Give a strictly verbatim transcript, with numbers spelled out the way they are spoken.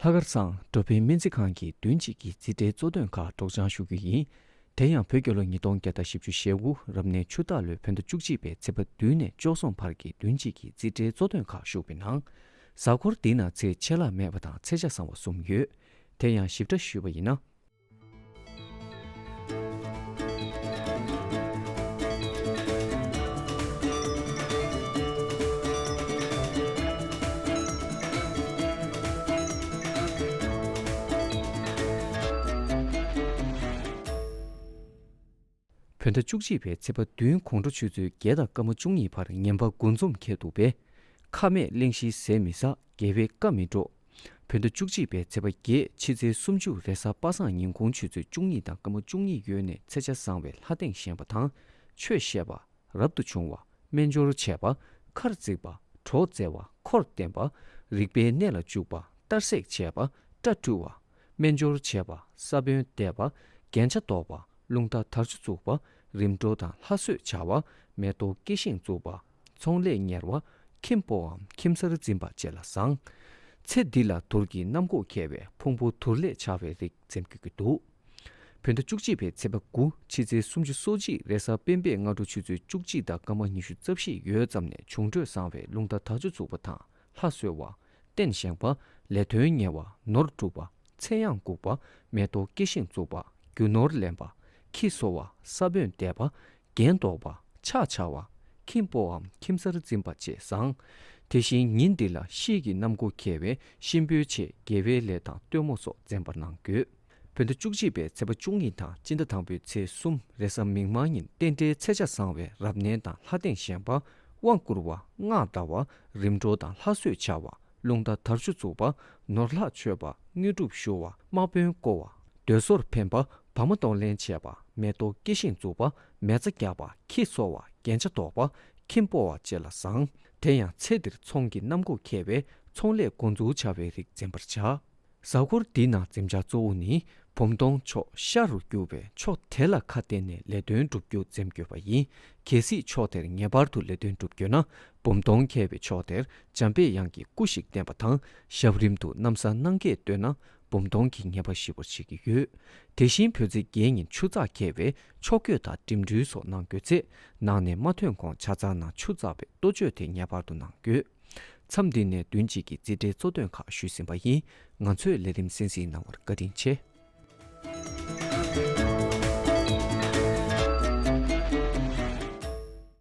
ལྷག་དཀར་ཚང་འགྲོ་ཕན་སྨན་རྩིས་ཁང་གི་བདུན་གཅིག་གི་རྩིས་ཁྲའི་གཙོ་དོན་ཁག་སྒྲོག་སྦྱང་ཞུ་རྒྱུ་ཡིན། དེ་ཡང་བོད་རྒྱལ་ལོ་ཉིས་སྟོང་བརྒྱ་དང་བཞི་བཅུ་ཞེ་དགུ་རབ་གནས་ཆུ་སྟག་ལོའི་བོད་ཟླ་བཅུ་གཅིག་པའི་ཚེས་པ་བདུན་ནས་བཅུ་གསུམ་བར་གྱི་བདུན་གཅིག་གི་རྩིས་ཁྲའི་གཙོ་དོན་ཁག་ཞུགས་པའི་ནང་། གཟའ་འཁོར་འདིའི་ནང་ཚེས་ཆད་ལྷག་མེད་པ་དང་ཚེས་ཆ་བཟང་བ་གསུམ་ཡོད། དེ་ཡང་ཞིབ་ཕྲ་ཞུས་པ་ཡིན་ན། བོད་ཟླ་བཅུ་གཅིག་པའི་ཚེས་པ་བདུན་དགོང་དྲོ་ཆུ་ཚོད་བརྒྱད་དང་སྐར་མ་བཅུ་གཉིས་བར་ངན་པ་དགུ་འཛོམས་འཁེལ་འདུག་པས། ཁ་སྨྲས་གླེང་གཞི་ཟས་མི་ཟ། དགེ་བའི་བཀའ་མི་སྒྲུབ། བོད་ཟླ་བཅུ་གཅིག་པའི་ཚེས་པ་བརྒྱད་ཕྱི་ཚེས་སུམ་ཅུ་རེས་གཟའ་པ་སངས་ཉིན་གུང་ཆུ་ཚོད་བཅུ་གཉིས་དང་སྐར་མ་བཅུ་གཉིས་ཡོལ་ནས་ཚེས་ཆ་བཟང་བའི་ལྷ་སྟེང་བཞེངས་པ་དང་། ཆོས་བཤད་པ། རབ་ཏུ་བྱུང་བ། སྨན་སྦྱོར་བྱས་པ། མཁར་བརྩིགས་པ། གྲོ་བཙལ་བ། འཁོར་བསྟེན་པ། རིག་པའི་གནས་ལ་འཇུག་པ། གཏར་སྲེག་བྱས་པ། སྐྲ་བཀྲུ་བ། སྨན་སྦྱོར་བྱས་པ། ས་བོན་འདེབས་པ། རྒྱན་ཆ་འདོགས་པ། རླུང་རྟ་དར་ཆུ་བཙུགས་པ། རིམ་གྲོ་དང་ལྷ་གསོལ་བྱ་བ། མེ་ཏོག་སྐྱེ་ཤིང་བཙུགས་པ། ཚོང་ལས་གཉེར་བ། ཁྱིམ་སྤོའམ་ཁྱིམ་གསར་འཛིན་པ་བཅས་ལ་བཟང་། ཚེ་འདི་ལ་དུར་གྱི་གནམ་སྒོ་ཁེལ་བས་ཕུང་པོ་དུར་ལས་འཆར་བའི་རིགས་འཛེམ་དགོས་ཀྱི་འདུག་བོད་ཟླ་བཅུ་གཅིག་པའི་ཚེས་པ་དགུ་ཕྱི་ཚེས་སུམ་ཅུ་སོ་གཅིག་རེས་གཟའ་སྤེན་པའི་སྔ་དྲོ་ཆུ་ཚོད་བཅུ་གཅིག་དང་སྐར་མ་ཉི་ཤུ་རྩ་བཞི་ཡོལ་ཙམ་ནས་འབྱུང་འཕྲོད་བཟང་བའི་རླུང་རྟ་དར་ཆུ་བཙུགས་པ་དང་ལྷ་གསོལ་བ། རྟེན་བཞེངས་པ། ལས་དོན་གཉེར་བ། ནོར་སྒྲུབ་པ། ཚེ་གཡང་འགུགས་པ། མེ་ཏོག་སྐྱེ་ཤིང་བཙུགས་པ། རྒྱུ་ནོར་ལེན་པ། ཁྱི་གསོ་བ། ས་བོན་འདེབས་པ། རྒྱན་འདོགས་པ། ཕྱག་བྱ་བ། ཁྱིམ་སྤོའམ་ཁྱིམ་གསར་འཛིན་པ་བཅས་བཟང་། དེ་བཞིན་ཉིན་འདི་ལ་གཤིས་ཀྱི་གནམ་སྒོ་ཁེལ་བས་གཤིན་པོའི་ཆེད་དགེ་བའི་ལས་དང་སྟོན་མོ་སོགས་འཛེམ་པར་གནང་དགོས། བོད་ཟླ་བཅུ་གཅིག་པའི་ཚེས་པ་བཅུ་གཉིས་དང་སྤྱི་ཟླ་དང་པོའི་ཚེས་གསུམ་རེས་གཟའ་མིག་དམར་ཉིན་རྟེན་འབྲེལ་ཚེས་ཆ་བཟང་བའི་རབ་གནས་དང་ལྷ་སྟེང་བཞེངས་པ། དབང་བསྐུར་བ། སྔགས་བཟླ་བ། རིམ་གྲོ་དང་ལྷ་གསོལ་བྱ་བ། རླུང་རྟ་དར་ཆུ་བཙུགས་པ། ནོར་ལྷག་མཆོད་པ། དངོས་གྲུབ་ཞུ་བ། དམག་དཔོན་བསྐོ་བ། སྡོད་སོར་འཕེན་པ། བ་མ་གཏོར་ལེན་བྱས་པ། མེ་ཏོག་སྐྱེ་ཤིང་བཙུགས་པ། མེ་བཙའ་རྒྱག་པ། ཁྱི་གསོ་བ། རྒྱན་ཆ་འདོགས་པ། ཁྱིམ་སྤོ་བ་བཅས་ལ་བཟང་། དེ་ཡང་ཚེ་འདིར་ཚོང་གི་གནམ་སྒོ་ཁེལ་བས་ཚོང་ལས་འགོ་འཛུགས་བྱ་བའི་རིགས་འཛེམ་པར་བྱ། གཟའ་འཁོར་འདིའི་ནང་འཛེམ་བྱ་གཙོ་བོ་ནི། བུམ་སྟོང་ཕྱོགས་ཤར་རུ་རྒྱུ་བས་ཕྱོགས་དེ་ལ་ཁ་གཏད་ནས་ལས་དོན་སྒྲུབ་རྒྱུ་འཛེམ་དགོས་པ་ཡིན། གལ་སྲིད་ཕྱོགས་དེར་ངེས་པར་དུ་ལས་དོན་སྒྲུབ་དགོས་ན། བུམ་སྟོང་ཁེལ་བའི་ཕྱོགས་དེར་འཇམ་པའི་དབྱངས་ཀྱི་སྐུ་ཞིག་བསྟན་པ་དང་། ཞབས་རིམ་དུ་ན་བཟའ་གནང་གལ་འདོད་ན། བུམ་སྟོང་གི་ངེས་པ་ཞི་བར་བྱེད་ཀྱི་ཡོད། དེ་བཞིན་བོད་ཚེས་བརྒྱད་ཉིན་ཆུ་ཚགས་ཁེལ་བས་ཕྱོགས་བགོས་དང་འགྲིམ་འགྲུལ་སོགས་གནང་དགོས་ཚེ། ནང་ནས་མ་ཐོན་གོང་ཇ་ཚགས་ནང་ཆུ་བཙགས་པའི་གཏོ་བཅོས་དེ་ངེས་པར་དུ་གནང་དགོས། མཚམས་འདི་ནས་བདུན་གཅིག་གི་རྩིས་ཁྲའི་གཙོ་དོན་ཁག་ཞུས་ཟིན་པ་ཡིན། ང་ཚོའི་ལས་རིམ་གསན་གཟིགས་གནང་བར་བཀའ་དྲིན་ཆེ།